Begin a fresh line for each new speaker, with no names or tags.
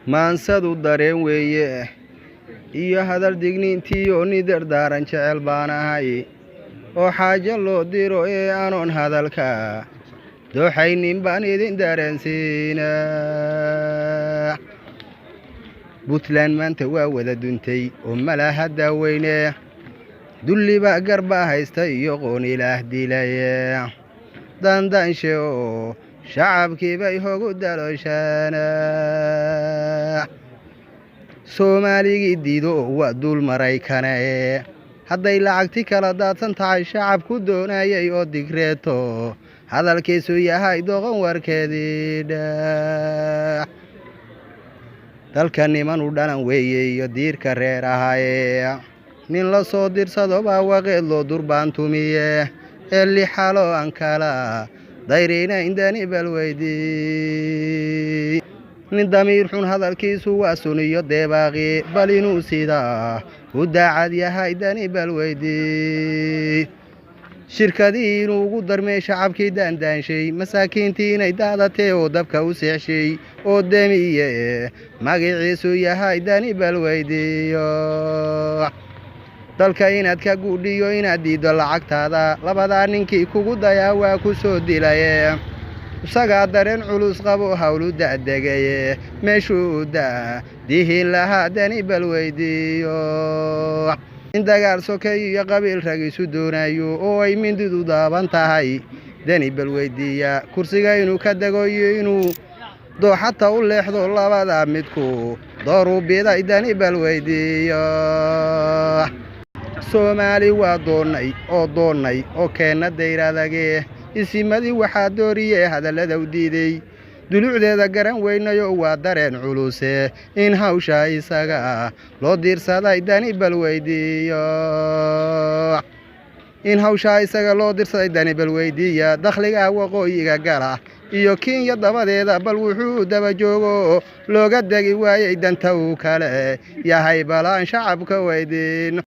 Maansadu dareen weeye iyo hadal digniintiiyo ni dardaaran jecel baan ahay oo xaajo loo diro ee anoon hadalka dooxaynin baan idin dareensiina. Puntland maanta waa wada duntay oo malaha daaweyne, dulliba garba haysta iyo qoon ilaah dilaye, dandaanshe oo shacabkii bay hogu dalooshaana. Soomaaligii diido oo waa duul Maraykane, hadday lacagti kala daadsan tahay shacabku doonayay oo digreeto hadalkiisu yahay doqon warkeedii dheh. Dalka niman u dhalan weeye iyo diirka reer ahaye, nin la soo dirsado baa waqeed loo durbaan tumiye, ee lixalo aan kala dayrinayn dani balweydii. Nin damiir xun hadalkiisu waa suniyo deebaaqi, bal inuu sidaa u daacad yahay dani balweydii. Shirkadii inuu ugu darmey shacabkii daandaanshay, masaakiintii inay daadatee oo dabka u seexshay oo demiye magiciisu yahay dani balweydiiyo. Dalka inaad ka guudhiyo inaad diiddo lacagtaada, labadaa ninkii kugu dayaa waa ku soo dilaye, isagaa dareen culus qabo hawlu da'degaye, meeshuu da dihin lahaa dani balweydiiyo. In dagaal sokeey iyo qabiil rag isu doonayo oo ay mindidu daaban tahay dani balweydiiya, kursiga inuu ka dego iyo inuu dooxata u leexdo labada midku dooruu biday dani balweydiiyo. Soomaali waa doonnay oo doonnay oo keenna dayr adage, isimadii waxaa dooriyee hadallada u diiday, dulucdeeda garan weynayo waa dareen culuse, in hawsha isaga loo diirsaday dani balweydiiyo. In hawshaa isaga loo dirsaday dani balweydiiya. Dakhliga waqooyiga gala iyo Kenya dabadeeda bal wuxuu daba joogo looga degi waayey danta uu kale yahay balaan shacabka weydiin.